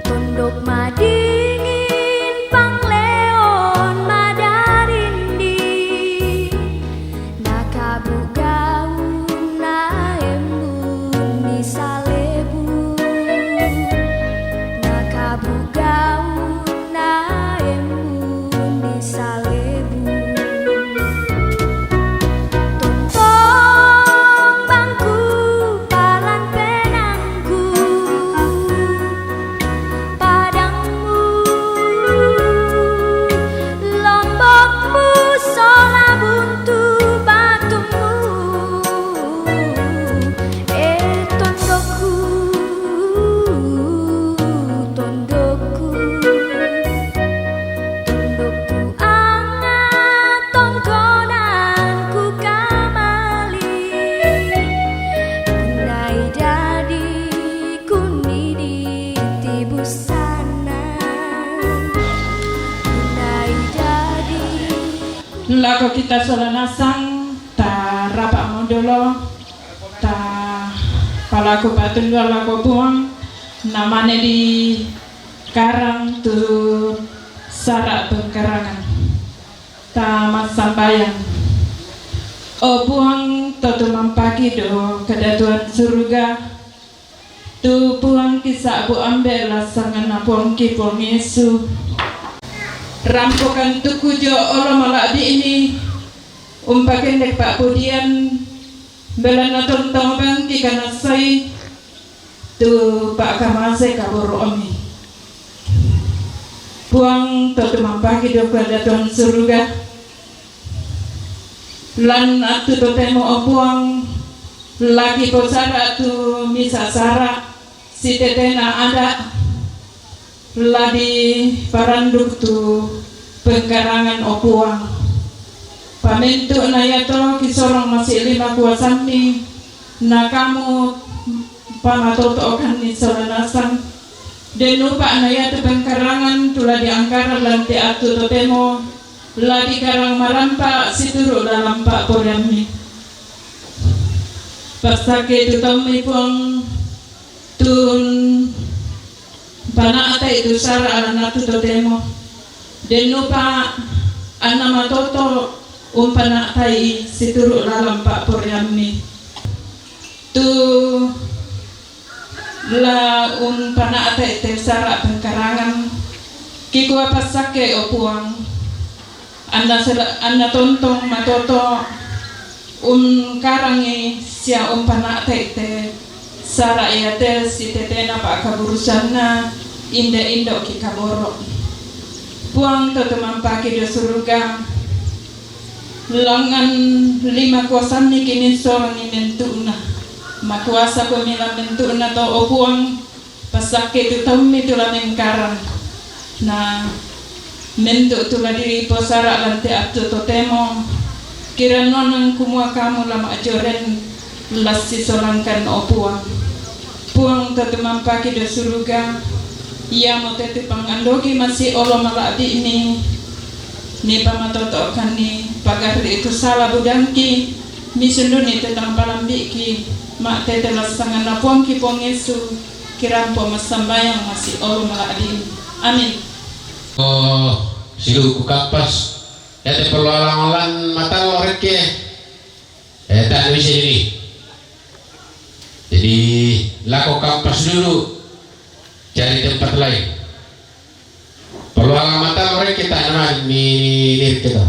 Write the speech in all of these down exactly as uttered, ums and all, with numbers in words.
Tondok madingin pangleon madarinding, nakabugaon na embun ni salebu, nakabugaon na embun ni salebu. Tontong bangku palan penangku, padangmu, lombokmu, sola buntu batumu, eh, tondokku, tondokku. Tondokku angat tongkonanku kamali, gunai dadi kunidi tibusanan, gunai dadi. Lako kita sola nasang, tarapa modolo, ta palaku patundua lako Puang, namane di karang tu sara pengkarangan. Ta massambayang. O Puang, to tumampaki do kadatuan suruga, tu Puang kisa'bu ambe' lassanganna Puangki Puang Yesu. Rampokan tuku jo olo mala'bi'ni, umpakendek pa'pudian, belanna tontong bangki kanassai, tu pa'kamase kaboro'mi. Puang to tumampaki do kadatuan suruga, lan attu totemo, o Puang, laki posara tu misa sara sitetena ada', la diparanduk tu pengkarangan, o Puang. Pamentu'na iato kisorong masi' lima kuasammi, na Kamu pamatoto'kanni sola nasang. Den upa'na iatu pengkarangan tu la diangkaran lan te attu totemo, la dikarang marampa' situru' lalan pa'poraiammi. Passakke tu taummi, Puang, tun pana'tai tu sara' lan attu totemo, den upa' anna matoto' umpana'tai situru' lalan pa'poraiammi. Tu la umpana'tai te sara' pengkarangan, kikua passakke, o Puang, anna sera-, anna tontong matoto' ungkarangi sia umpana'tai te sara' iate sitetena pa'kaburusanna inde-indo' kikaboro'. Puang to tumampaki do suruga, langngan lima kuasammi kininsorongi mentu'na. Makuasa Komi lan mentu'na to, o Puang, passakke tu taummi tu la mengkarang. Na mentu' tu la diposara' lan te attu totemo, kirannuanang kumua Kamu la ma'joren lassisolangkan, o Puang. Puang to tumampaki do suruga, iamote tu pangandogi masi' olo mala'bi'mi, mipamatoto'kanni pagarri' tu sala budangki, misunduni te tang palambi'ki, ma'tete lassanganna Puangki Puang Yesu, kirampo massambayang masi' olo mala'bi'mi. Amin. Oh, siluku kappas. Iate perlu alang-alang matallo rekke. Eh, tak bisa ini. Jadi, lako kampas dulu, cari tempat lain. Perlu alamat apa, Rek? Kita nama ini, ini kita.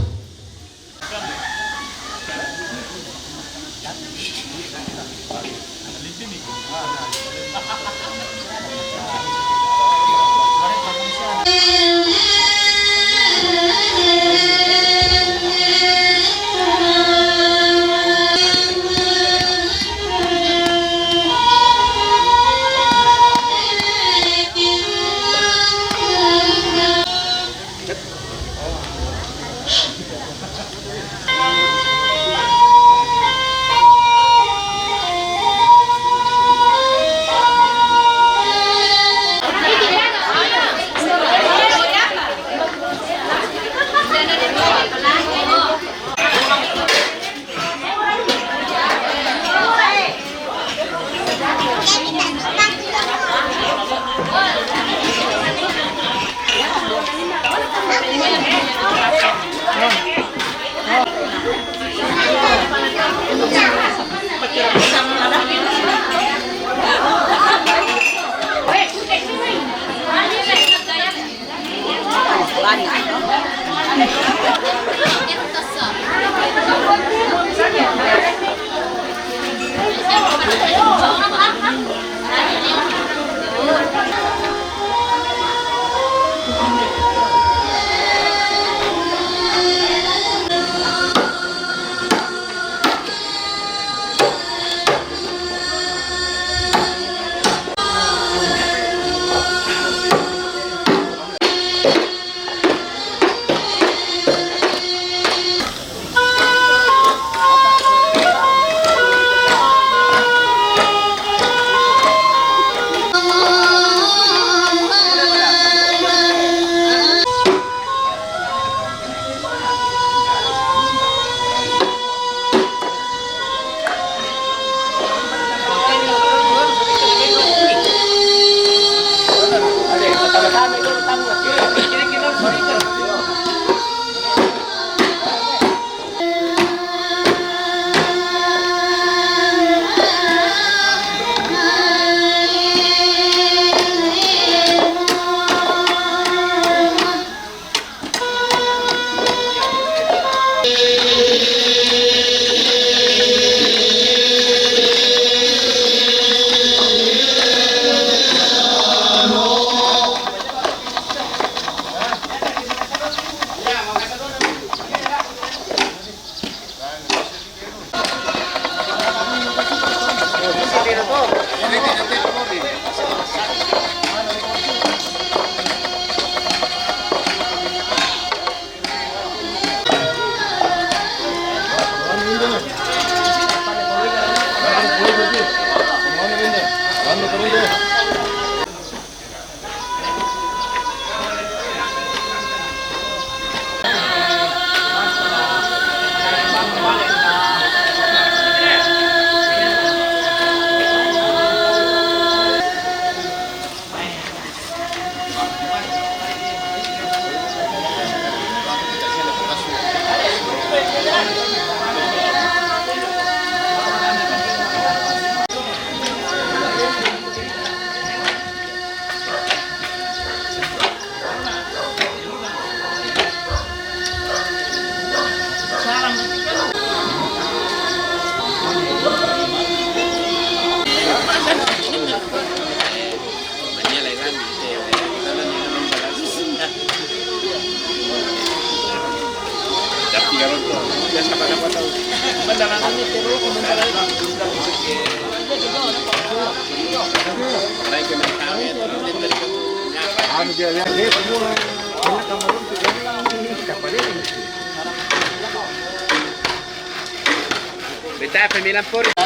Beta, pemilan por. Ah,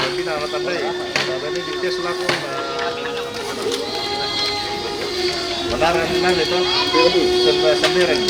pemilan, matandai. Matandai di tes laku, ah, benar, benar itu. Sampai, sampai.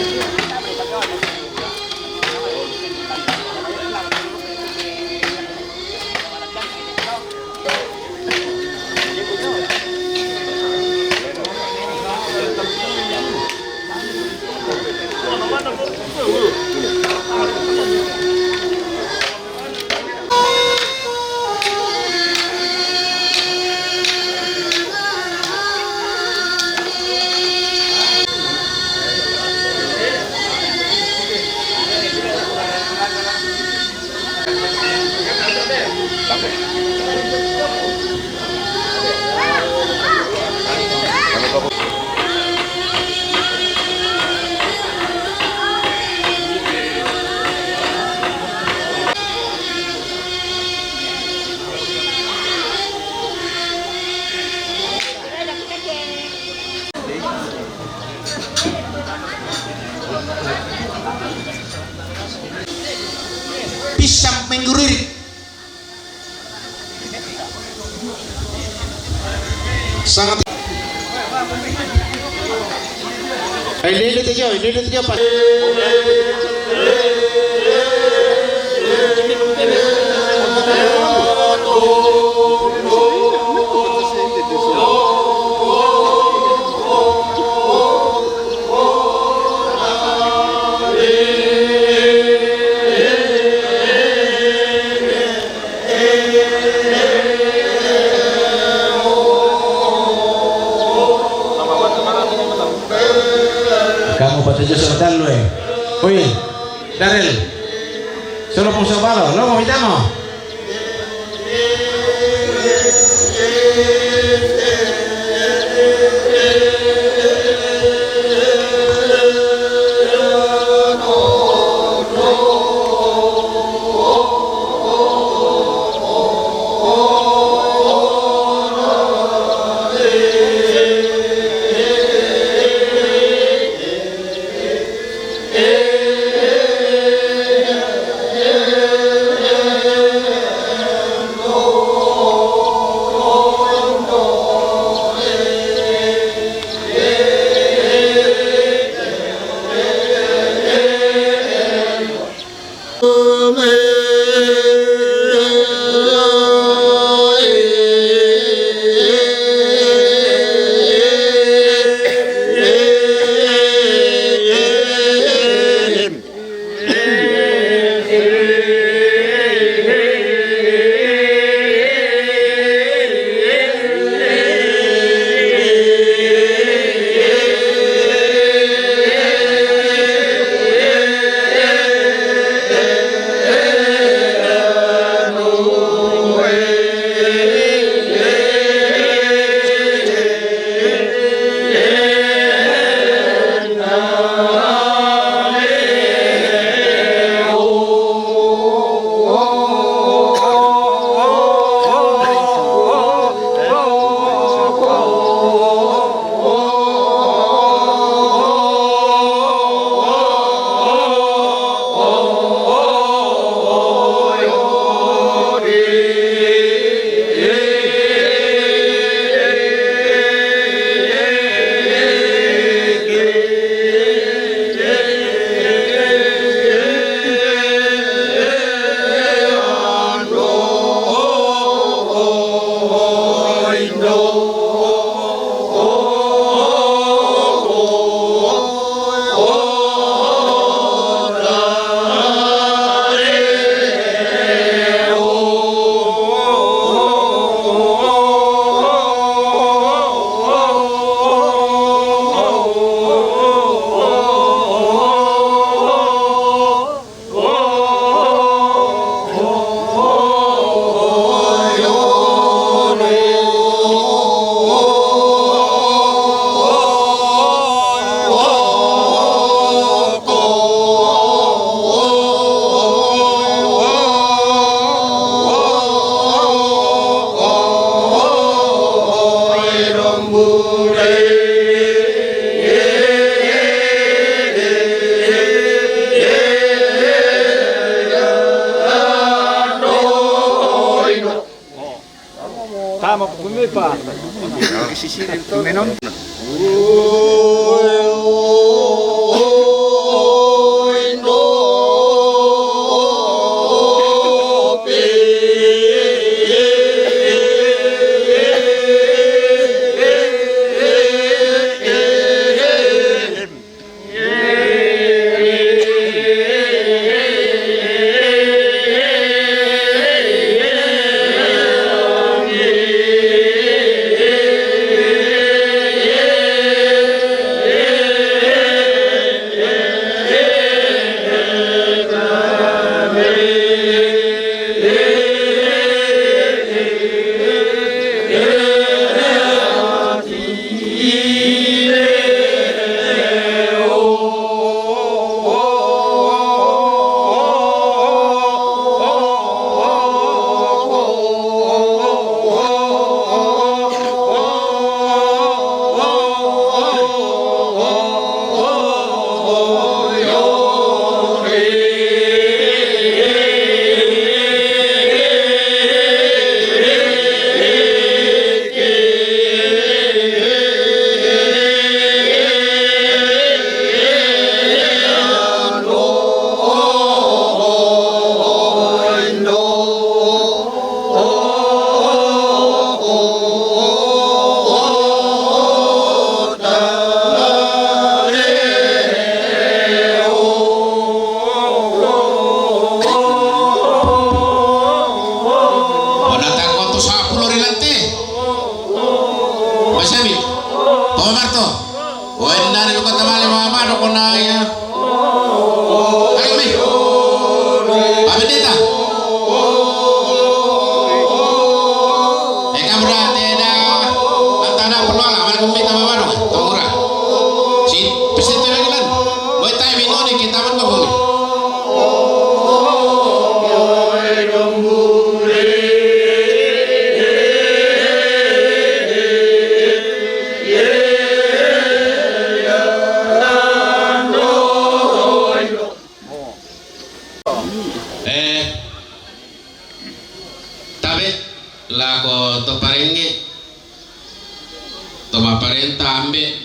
Pisang mengguririk. Sangat. Ini, ini tujuh, ini, ini tujuh, Pak. Kamu pataja sama talu, eh. Oi, Darel. Solo pung sobalo, lo mau minta mo? Tama po kumi pa. Ona tako tu sapuluh ri lante. Masami. Tomarto. Wena ni luka tamale mama do kona ya. Ayo mi. Pak Pendeta. Eka berarti ada antara perlu lah, mana kami tambah mana, tambah murah. Si pasti tu lagi kan. Boy time ini kita pun kami. Eh, tabe lako to parengnge, to mapparenta ambe,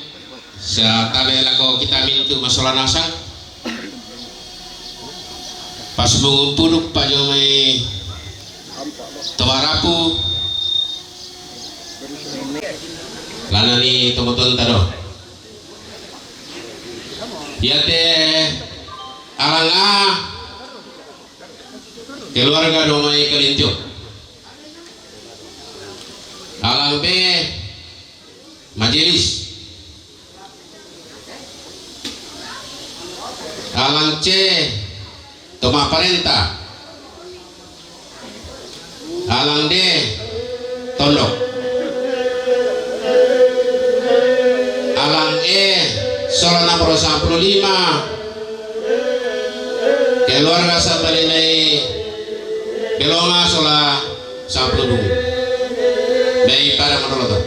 sa tabe lako kita mintu masola nasang. Pas mengumpuluk pajomai to marapu, lanani to motonta do. Iate alanga keluarga do mai Kalintio. Alang B majelis. Alang C to mapparenta. Alang D tondok. Alang E sola naparo sampulu lima. Keluarga sabalinai kelonga sola sampulu dubu. Dai pada manoloto.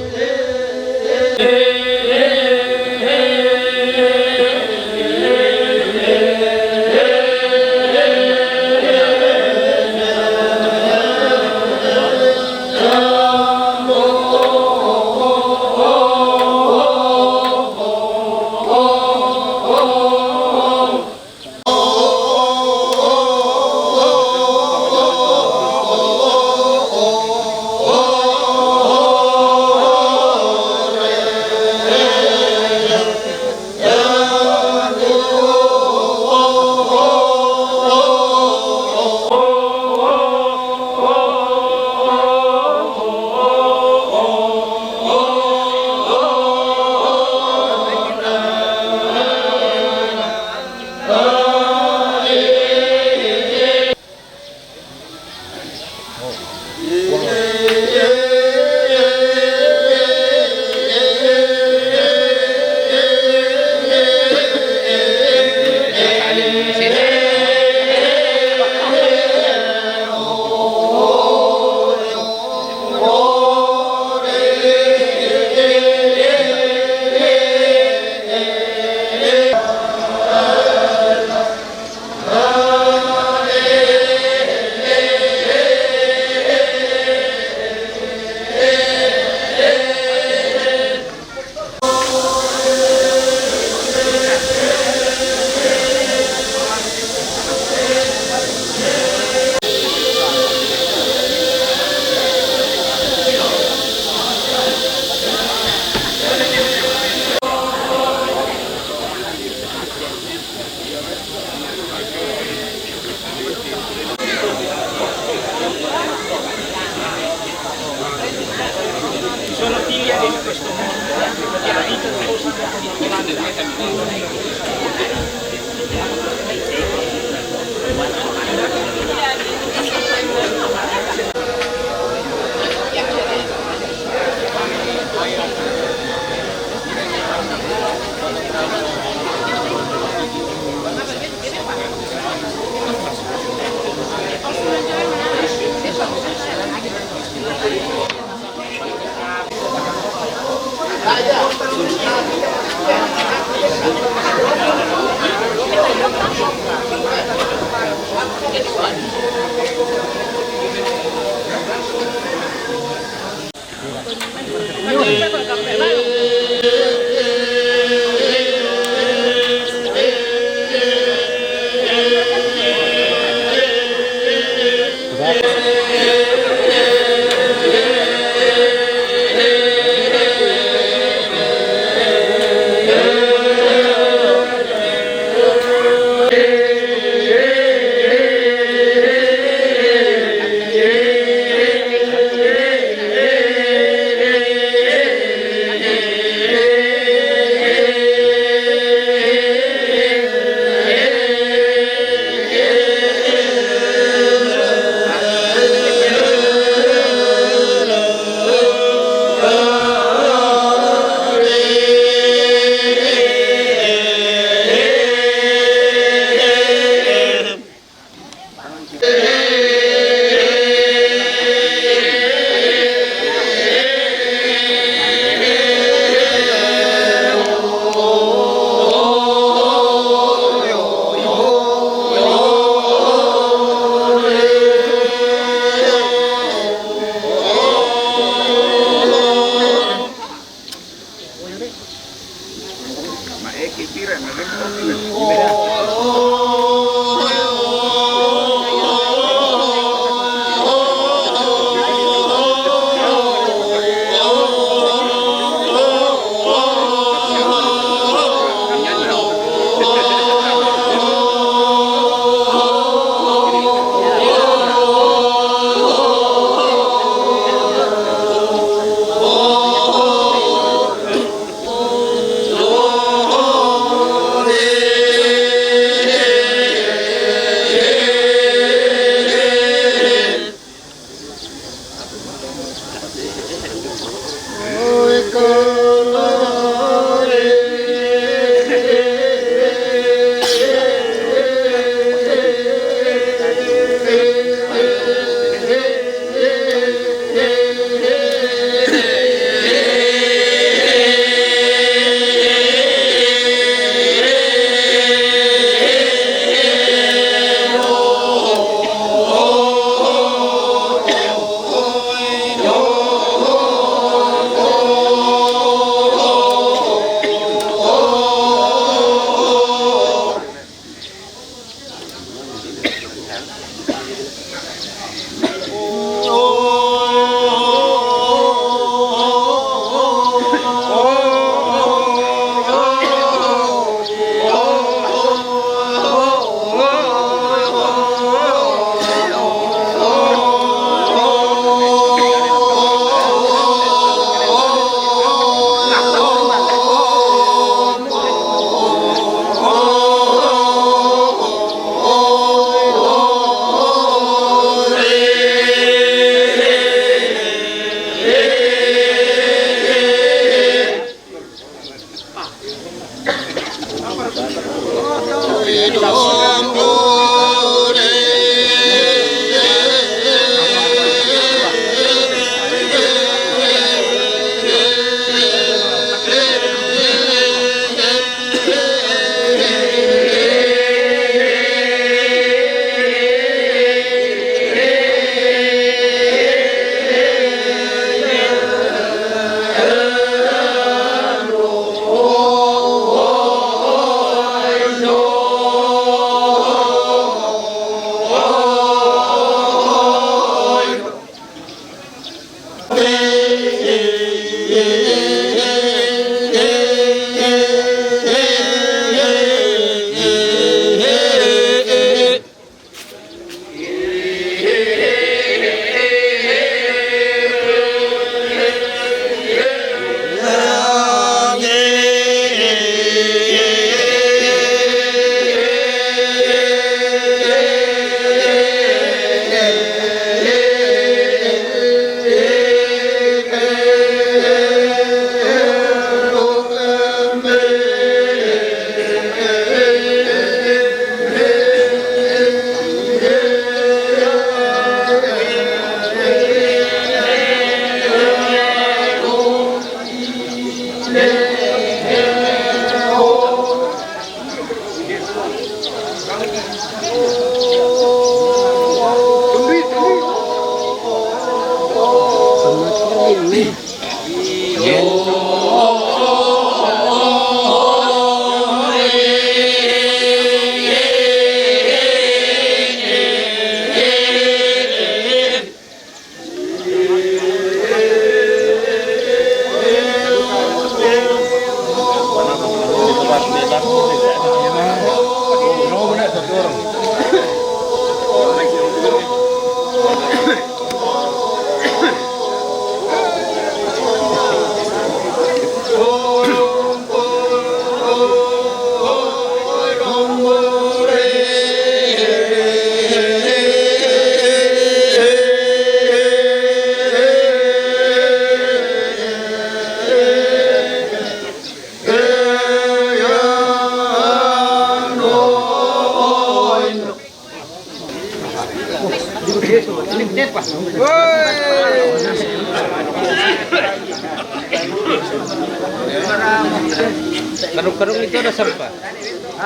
Karung-karung itu ada sampah.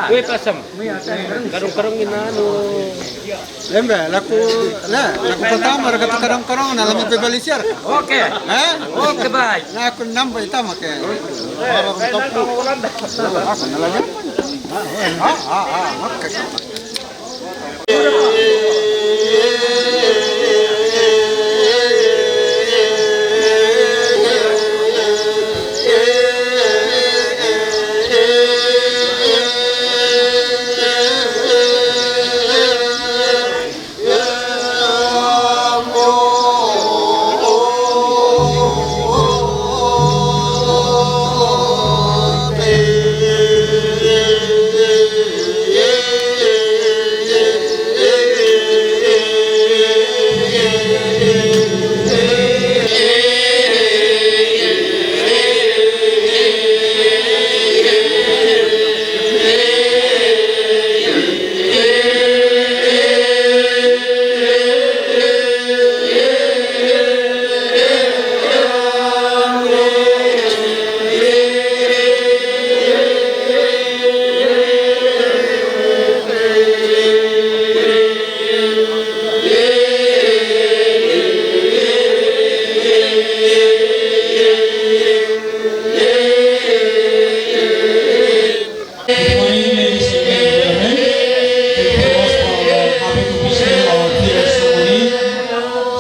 Weh, pasang. Karung-karung ini anu. Lembe, laku, la, laku pertama, laku karung-karung, na lami pe bali siar. Oke. Eh? Oke, baik. Na aku nambah itama ke. Aku na lami. Ah, ah, ah, oke. Good morning, ladies and gentlemen. Thank you very much for coming to visit our funeral ceremony.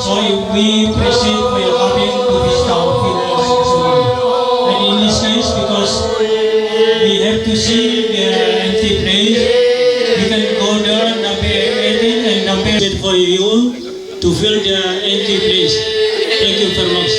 So you, we appreciate for your coming to visit our funeral ceremony. And in this case, because we have to see the empty place, we can go there, number eighteen and number for you to fill the empty place. Thank you very much.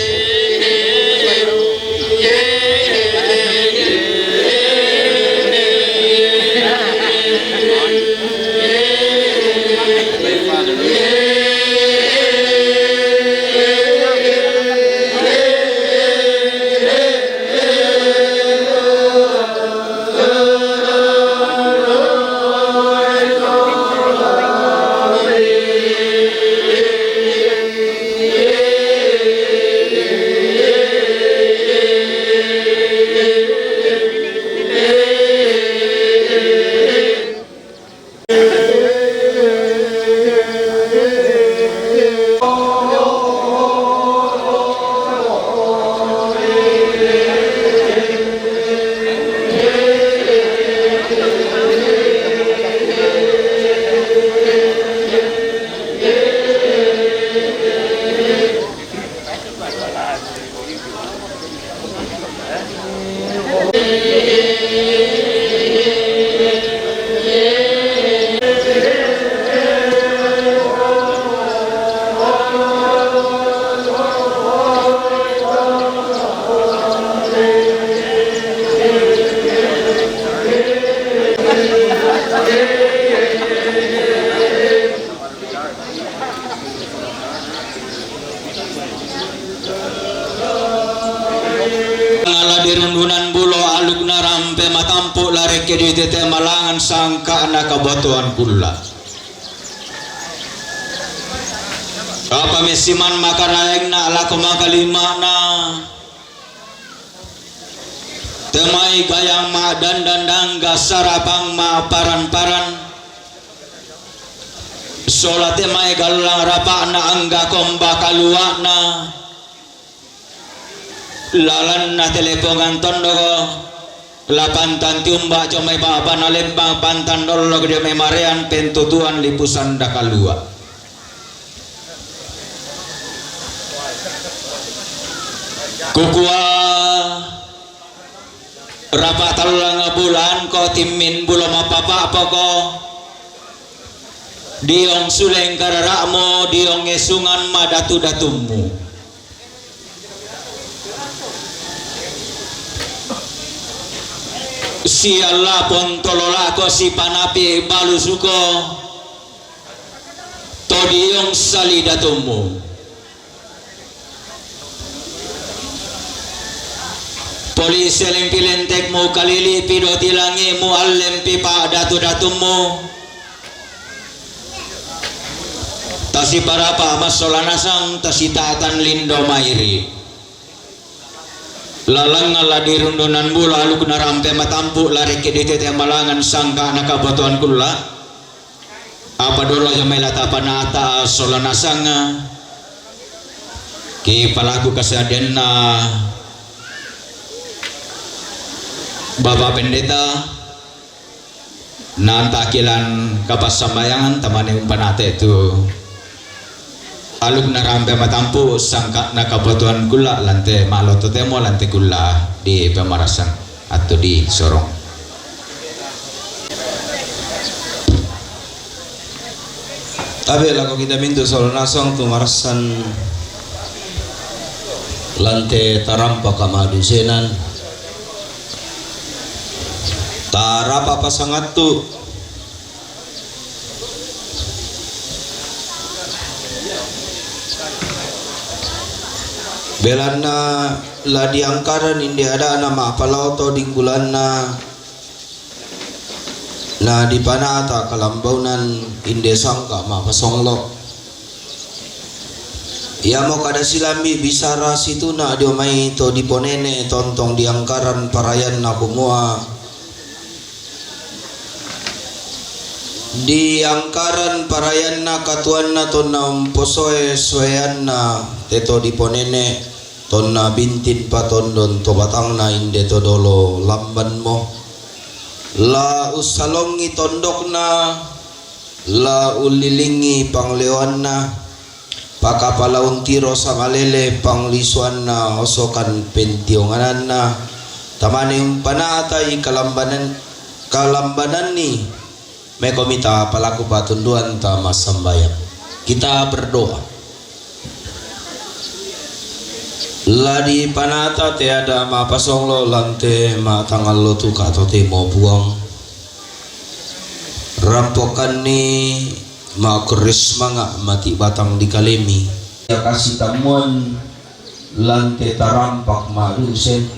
Ngala di rundunan bulo aluk na rampe matampu lare ke di tete malangan sangka na kabotoan kulla. Kapa mesiman makaraeng na lako makalima na. Temai gayang ma dandan dangga sarapang ma paran-paran. Sola temai gallang rapakna angga komba kaluakna. Lalanna telepongan tondoko. La pantan tiumba jomai baba na lembang pantan dollo jomai marean pentutuan lipusan dakalua. Kukua Rapa tallang bulan ko timmin bulo mapapa'poko, diong suleng karara'mu, diong esungan madatu-datummu. Siallapon tololako sipanapi balusuko, to diong salidatummu. Poli selengki lentekmu kalili pidoti langi'mu allempi pa'datu-datummu. Tasiparapa massola nasang, tasita'tan lindo mairi. Lalangngan la dirundunan bulo, aluk narampe matampu', la rekke ditete malangan sangka'na kabotoan kulla. Apa dolo ja mai la tapanata sola nasanga, kipalaku kasadianna Bapak Pendeta, nanta kilan kapassambayangan tamane umpanate tu aluk narampe matampu' sangka'na kabotoan kulla, lante malo totemo lante kulla di pemarasan atau di sorong. Tabe' lako kita mintu' sola nasang tu marassan lante tarampaka ma'dusenan. Tarapa pasangattu. Belanna la diangkaran inde ada'na ma'palao to dinggulanna, na dipanata kalambaunan inde sangka ma'pasonglo. Iamo kada silambi bisara situna dio mai to diponene tontong diangkaran parayanna kumua, diangkaran parayanna katuanna tonna umposoe-soeanna te to diponene, tonna bintin patondon to batangna inde to dolo lambanmo. La ussalongi tondokna, la ullilingi pangleoanna, pakapala untiro samalele panglisuanna osokan pentiongananna, tamane umpana'tai kalambanan, kalambananni. Mekomi ta palaku patunduan ta massambayang. Kita berdoa. La dipanata te ada ma'pasonglo lante ma'tangallo tu katotemo Puang. Rampokanni ma'kurre sumanga' mati' batang di kalemi. Ya kasitammuan lante tarampak ma'dusen.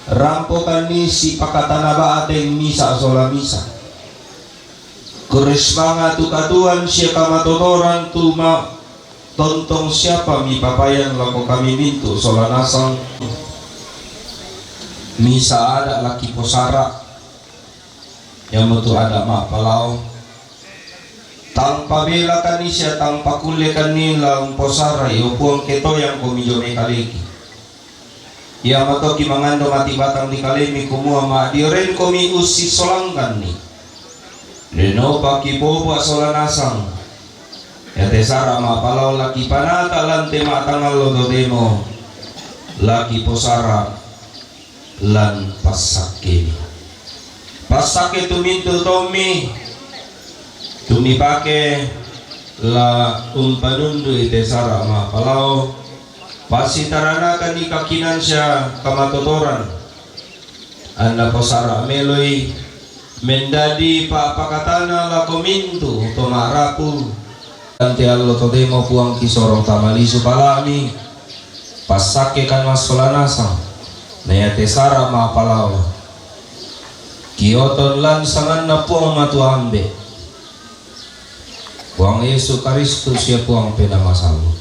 Rampokanni sipakatana ba'teng misa' sola misa'. Kurre sumanga' tu katuoan sia kamatotoran tu ma-, tontong siapa mipapayan lako kami mintu' sola nasang. Misa' ada' laki posara'. Iamotu ada' ma'palao. Tang pabelakanni sia tang pakullekanni la umposarai, o Puang, ketoyangkomi dio mai kaleki. Iamoto kimangando mati' batang di kalemi kumua ma'diorengkomi ussisolangkanni. Lenopa kipopa sola nasang. Iate sara' ma'palao laki panata lante ma'tangallo totemo, laki posara' lan passakkemi. Passakke tu mintu' tommi tu mipake la umpanundu'i te sara' ma'palao, passitaranakanni kakinaan sia kamatotoran, anna posara' meloi mendadi pa'pakatana lako mintu' to ma'rapu. Lante allo totemo Puang kisorong tamalisu pala'mi, passakkekan massola nasang, na iate sara' ma'palao kioton lan sanganna Puang Matua Ambe', Puang Yesu Karistus sia Puang Penaa Masallo'.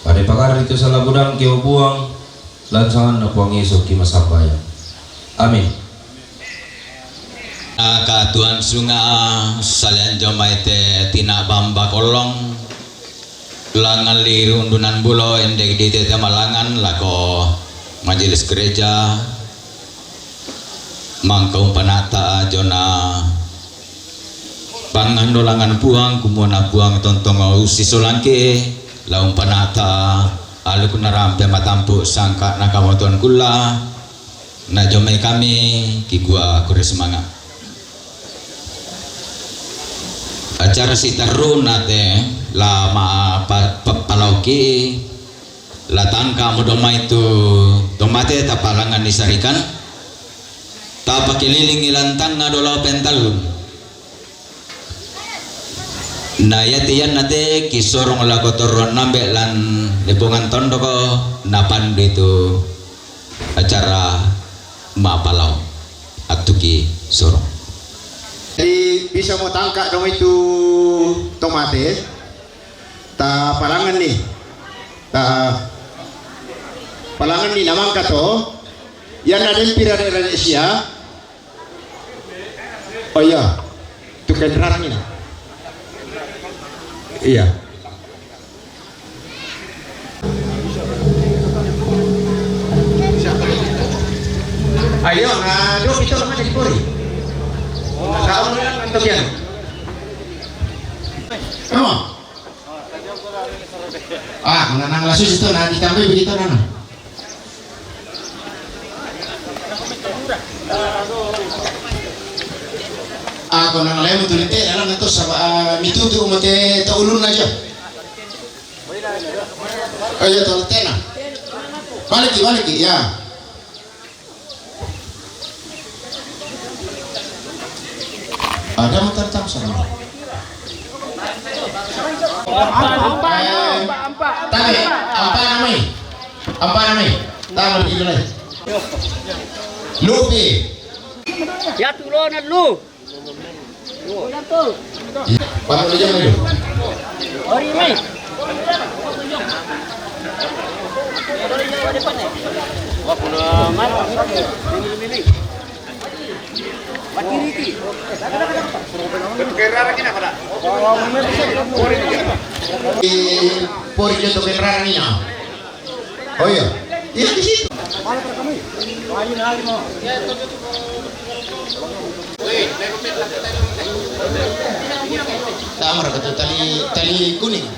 Pada pagarri tu sala budangki, o Puang, lan sanganna Puang Yesu ki massambayang. Amin. Nakatuan sunga' salian jomai te tina bamba kollong, langngalli rundunan bulo endek ditete malangan lako majelis gereja, mangka umpanata jona pangandolangan Puang, kumua na Puang tontong ussisolangki, la umpanata aluk narampe matampu' sangka'na kamotuan kulla, Na jomai kami kikua kure sumanga'. Acara si tarru' na te la ma pa-, pa-, palauki la tangka' mo domai tu tomate tapalangan ni sarikan, tapakililingi lantangnga dola pentallun. Na iate iyanna te kisorong lako torro nambe' lan epongan tondoko, napandui tu acara mapalao attuki sorong. Jadi bisa mo tangka' dong itu tomate, tapalangan ni, tapalangan ni namangka to, iyanna den pira de Indonesia. Oh iya, tu kendaraan ini. Iya. Ayo, na dua kita sama di pori. Kamu yang antusias. Come on. Ah, menanang lasu situ, na ditambai begitu, nana. Ah, ko nang lemu tu lite dalam itu saba, ah, mitutu mo te to ulun aja. Oh iya, to tena. Baliki, baliki, ya. Ada motor tam sana. Ampa, ampa, ampa, ampa. Tabe, ampa namai. Ampa namai. Tabe di lai. Lupi. Ya, tulona lu. Paano na dyan ngayon? Eh, pori dyan to kenrarang niya. Oh iya. Iya di situ. Tama ra ka tu tali, tali kuning.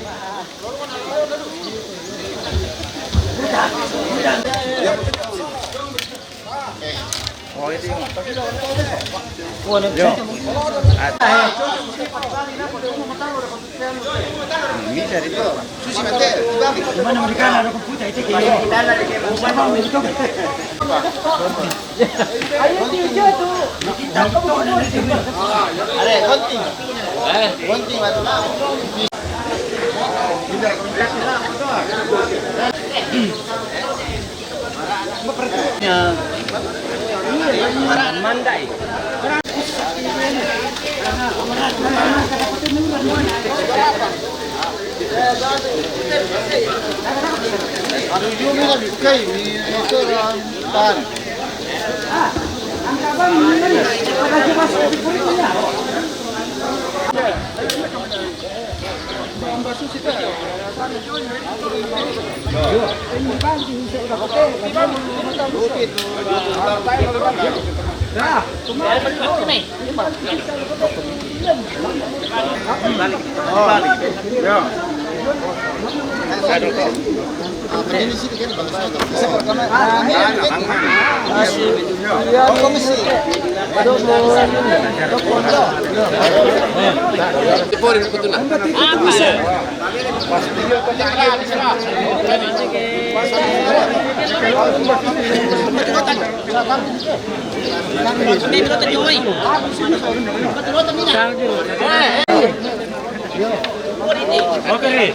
Oke.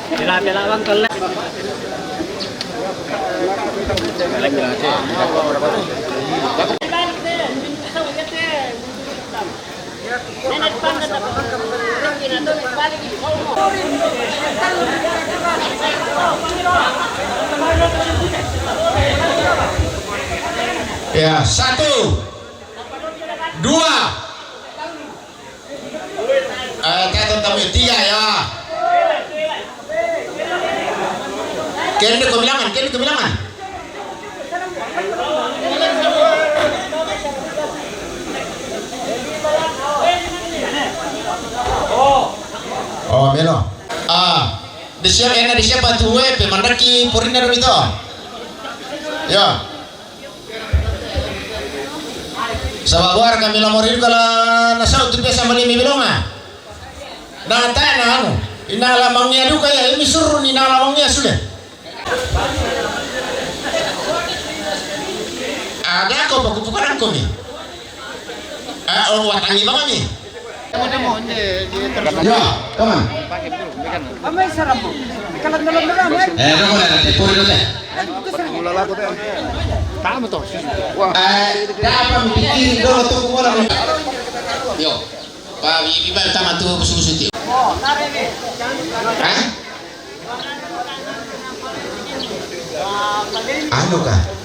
Tela-tela bang tolak. Ya, satu, dua. Eh, tato tamu tiga ya. Kene ko bilangan, kene ko bilangan. Oh, melo. Ah, di siapa, ena di siapa tu, eh, pemandaki porina dulu itu. Ya. Saba' buara kami la mori duka la nasau tu pesa mali mi bilonga. Na tana anu, inala mangia duka ya, imi suru ni inala mangia sudah. Ada ko pakupukan ko mi. Ah, oh, watangi banga mi. Ya, come on. Eh, no, no, no, te puri no te. Eh, dapa mi pikirin dolo tu kumola. Yo, pa, bi, bi, ba, tama tu busu-busu ti. Hah? Anu ka?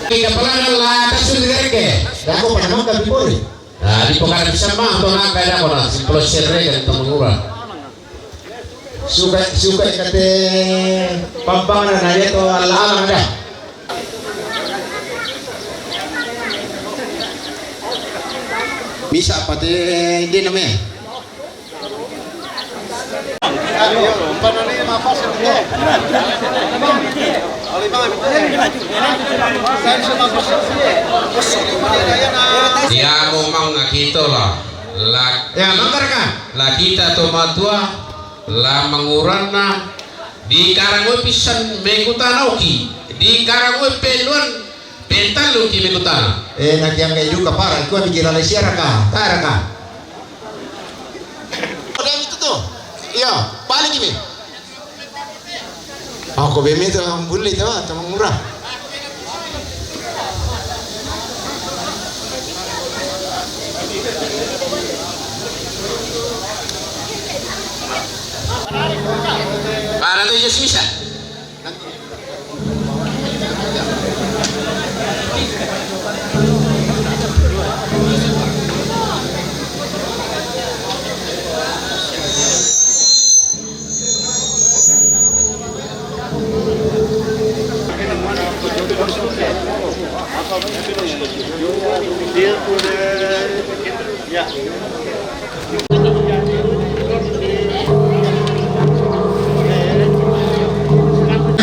Ika pelana la kasu di reke. Dako pada mangka bibori. Nah, di pokara bisa mah to nangka dako na simplo serre kan teman ura. Suka, suka kate pampang na, na dia to ala-ala ada. Bisa pate dia namanya. Dia mau mang ngakito lah. La, ya, mangkaraka. La kita to matua, la manguranna, di karang we pisan mekutana oki, di karang we peluan pentalluki mekutana. Eh, nakiangga iduka para, ikua mikira le siaraka, taraka. Udah itu tuh. Iya, balik ini. Ako beme to, bulli to, to mangura. Para to Yesus bisa.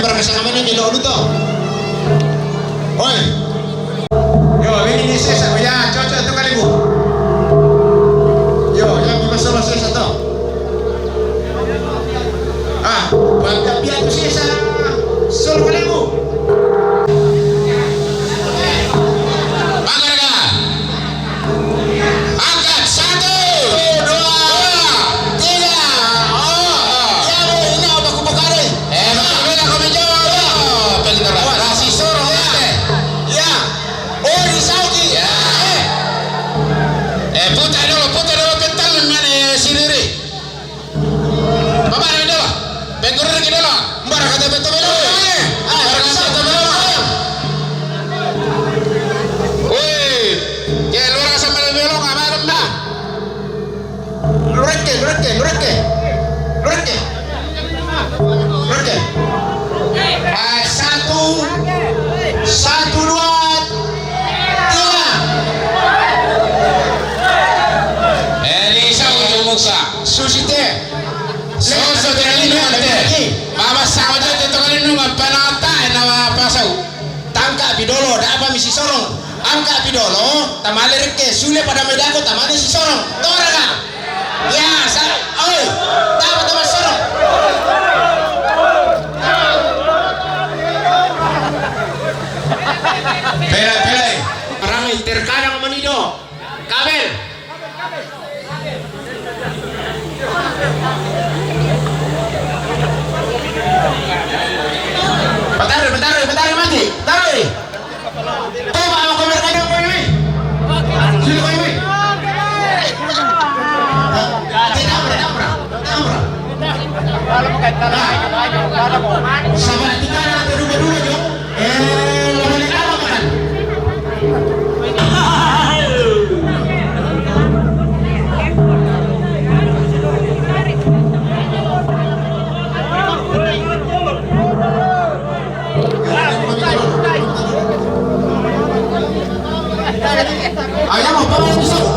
Para kasama ni Milo Luto. Oi. Yo, ini ni sesa, ya, cocok tu kali bu. Yo, ya, mi masolo sesa to. Ah, bangga pia tu sesa. Solo kali bu. Angkat ka. Angkat. Satu, dua, tiga. Oh, oh. Ya, ini apa kupu kari? Eh, bela kami jawab. Oh, pintar. Wah, nasi suruh ya. Ya. Oh, di Saudi. Ya. Eh, putar dulu, putar dulu, pintar mana sendiri. Pamana dolo. Pengkurang ki dolo. Mbara kata beto belo. Ah, mbara kata beto belo. Wih. Ke luar sama belo ngamarem dah. Lureke, lureke, lureke. Lureke. Lureke. Ah, satu. Satu, dua, tiga. Eh, ini sa ujung musa. Susite. Soso te lino te. Mama sama te te tokani numa panata na pasau. Tangka pi dolo, dapa mi si sorong. Angka pi dolo, tamale rekke, sule pada medako, tamale si sorong. Tora ka? Ya, sa, oi. Dapa tama sorong. Pela, pela, eh. Orang terkadang menido. Kabel. Pataru, pataru, pataru mati. Taru. Toma, ako merkado ko ini. Sino ko ini? Tidak, tidak, tidak. Sama kita na dulu-dulu, Jo. Eh, lo boleh kalah makan. Ayo, mau bawa pisau.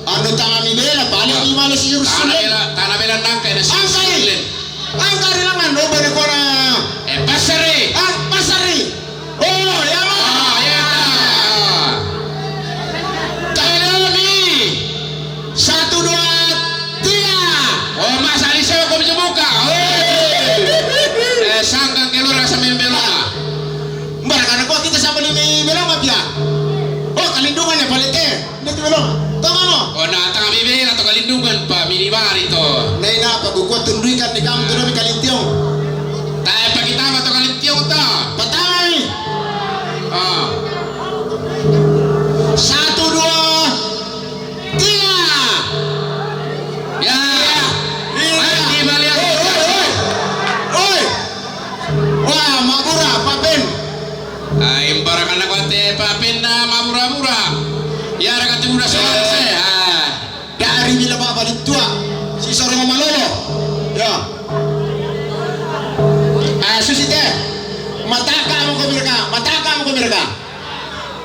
Anu tama mi bela, bale mi male si Yerusalem. Tana bela, tana bela nangka na si Yerusalem. Angka ri langan, no bane kona. Eh, pasari. Ah, pasari. Oh, ya ma. Ah, ya. Tana mi. Satu, dua, tiga. Oh, masa di sini kau bisa buka. Oh. Eh, sangka keluar rasa membela. Mbak, karena kau kita sama di membela mafia. Oh, kalindungannya paling teh. Dito belum. Tama mo. O na, tanga bibela to kalindungan pa, minibari to. Nay na, pagkukuha tunduikan ni kamu to na mi kalintiong. Tae pakitama to kalintiong to. Patama mi. Ah. Satu, dua, tiga. Ya. Iya. Ayo, di balik. Oi, oi, oi. Oi. Wah, mabura, papen. Ai, imbarakan aku ate papen na mabura-bura. Ya, raka timu na solar se. Ah. Dari bila baba di tua. Si soro malolo. Ya. Ah, susi te. Mataka mo ko birka, mataka mo ko birka.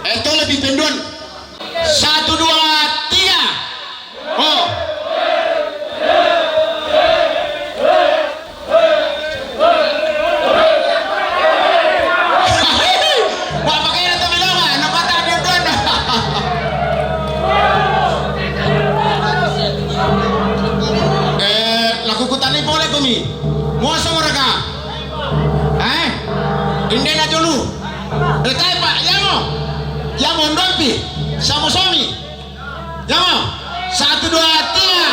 Eto lebih penduan. Satu, dua, tiga. Oh. Wah, pakai itu belum, ah. Nampak tak dia tuan? Eh, laku kutani boleh kumi. Mau sama mereka? Eh? Indena dulu. Eh, tai, Pak, ya mo. Ya mo, ndompi. Sama suami. Ya mo. Satu, dua, tiga.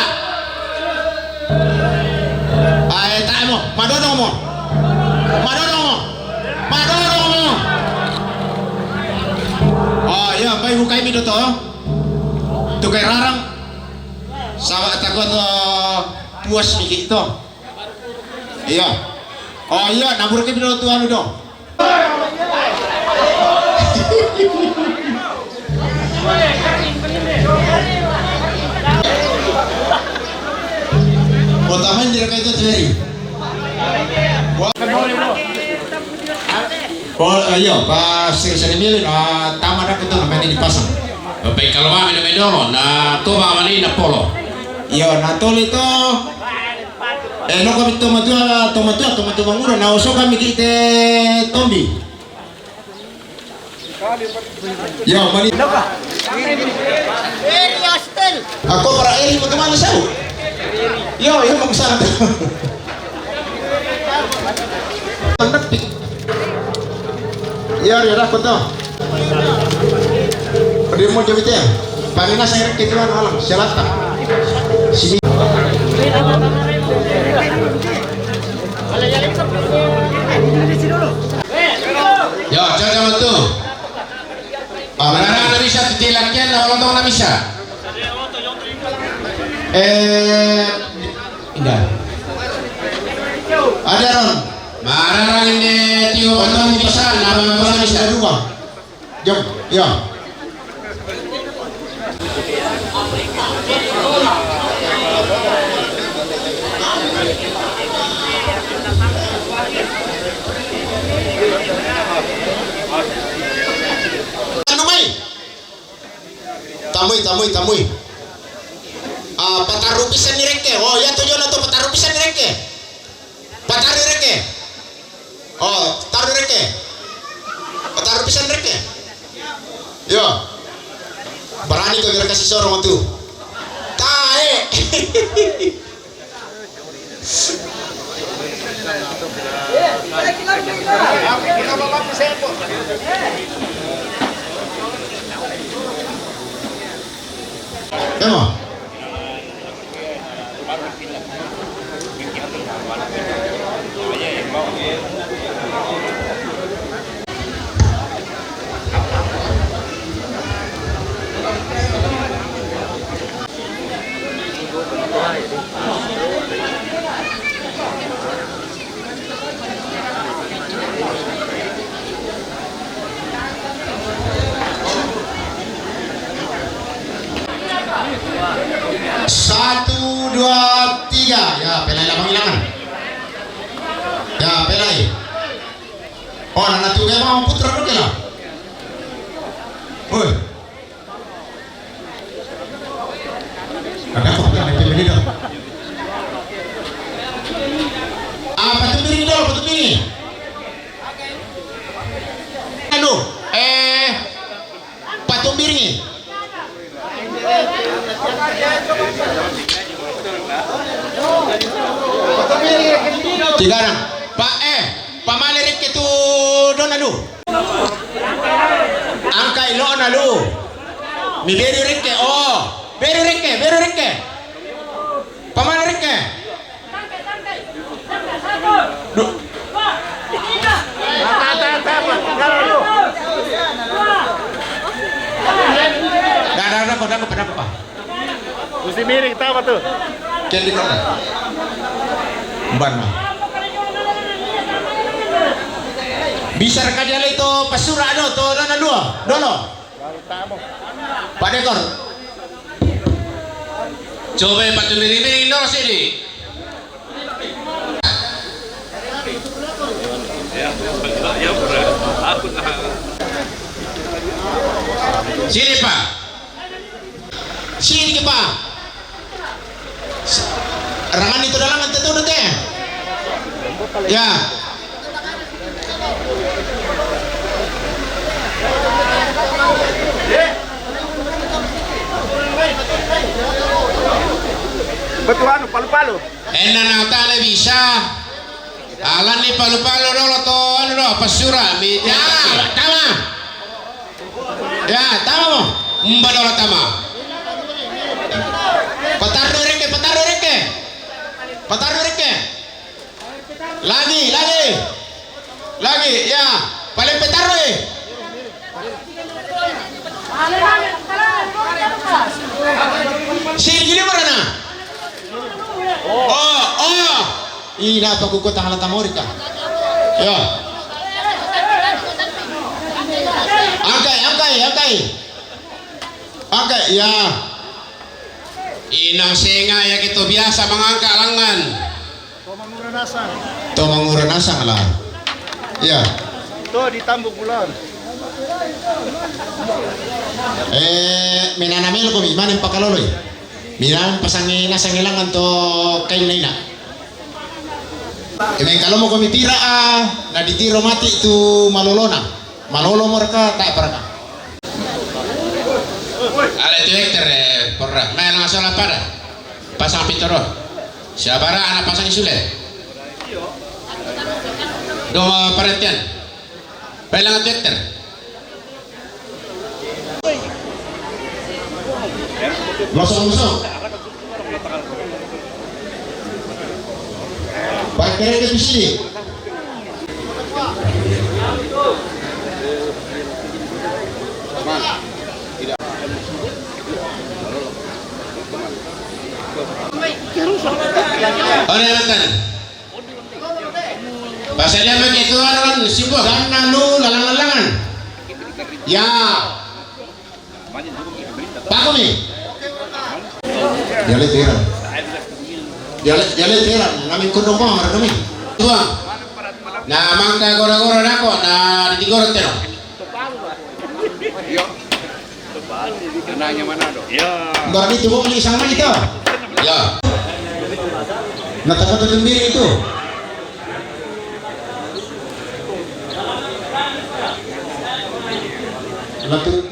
Ai, tai mo. Madodong mo. Madodong mo. Madodong mo. Oh, ya, pai bukai mi doto. Tukai rarang. Sawa takut, eh, puas mikir to. Iya. Oh iya, nabur ke dulu tuan udah. Mau taman di rekai itu tadi. Wah. Oh, iya, pas sering-sering milih, nah, taman aku tuh namanya dipasang. Bapak, kalau mami na medono, na toba mani na polo. Iyo, na toli to. Eh, no kami tomatua, tomatua, tomatua mangura, na oso kami kite tombi. Iyo, mani. Eri hostel. Ako para eri mo tumana sa. Iyo, iyo, mo sana. Tandapik. Iya, iya, dah, foto. Dia mau jawab itu ya? Panina saya kita alam, selatan. Sini. Yo, coba betul. Mararang na misa, titilakian na olontong na misa. Eh, indah. Ada ron. Mararang ini tiyo olontong misa, na olontong na misa. Dua. Jom, ya. Anu mai. Tamui, tamui, tamui. Ah, pataru pisan ni rengke. Oh, ya, tujuan atau pataru pisan ni rengke. Pataru rengke. Oh, taru rengke. Pataru pisan rengke. Yo. Berani kau kira kasih sorong tu. Tae. Emang? Satu, dua, tiga. Ya, pelai labang ilangan. Ya, pelai. Oh, nana tu memang putra tu kela. Oi. Tiga orang. Pa, eh, pamale Rikke tu dona lu. Angkai lona lu. Mi beru Rikke, oh. Beru Rikke, beru Rikke. Pamale Rikke. Duh. Dah, dah, dah, dah, dah, dah, dah. Musti miring, tahu tu. Kendi kau. Ban. Bisa raka dialai to pasura do, to dona dua, dolo. Pak Dekor. Coba Pak tu miring-miring dolo sini. Sini, Pak. Sini ki, Pak. Rangan itu dalangan te tu te. Ya. Betul anu, palu-palu. Ena na tale bisa. Alani palu-palu dolo to anu do, pasura mi. Ya, tama. Ya, tama mo. Umba dolo tama. Patarru Rikke, patarru Rikke. Patarru Rikke. Lagi, lagi. Lagi, ya. Paling patarru, eh. Sini gini marana. Oh, oh. Ina pa kuko tangala tamori ka. Ya. Angkai, angkai, angkai. Angkai, ya. Inang senga ya kita biasa mangangka langan. To mangura nasang. To mangura nasang lah. Iya. To di tambuk bulan. Eh, menana melo ko mi, mana pakaloloi. Minang pasangi nasang ilangan to kain naina. Emeng kalomo ko mi pira a, na ditiro mati tu malolona. Malolo mo raka, tak paraka. Ale tu Hektor, eh, porra. Mai langa sola pada. Pasang pitoro. Siabara ana pasang sule. Dong perhatian. Pelang tu Hektor. Losong, losong. Pakai kereta di sini. Ore, Nathan. Pasal dia pakai itu anu kan, simbol. Sana lu lalang-lalangan. Ya. Paku mi. Dialek Teheran. Dialek, dialek Teheran. Nami kondong bang, ada nami. Tuang. Nah, mangka gora-gora dako, nah, di gora tero. Anaknya mana do? Ya. Berarti coba beli sama kita. Ya. Nah, takut sendiri itu. Nah, tuh.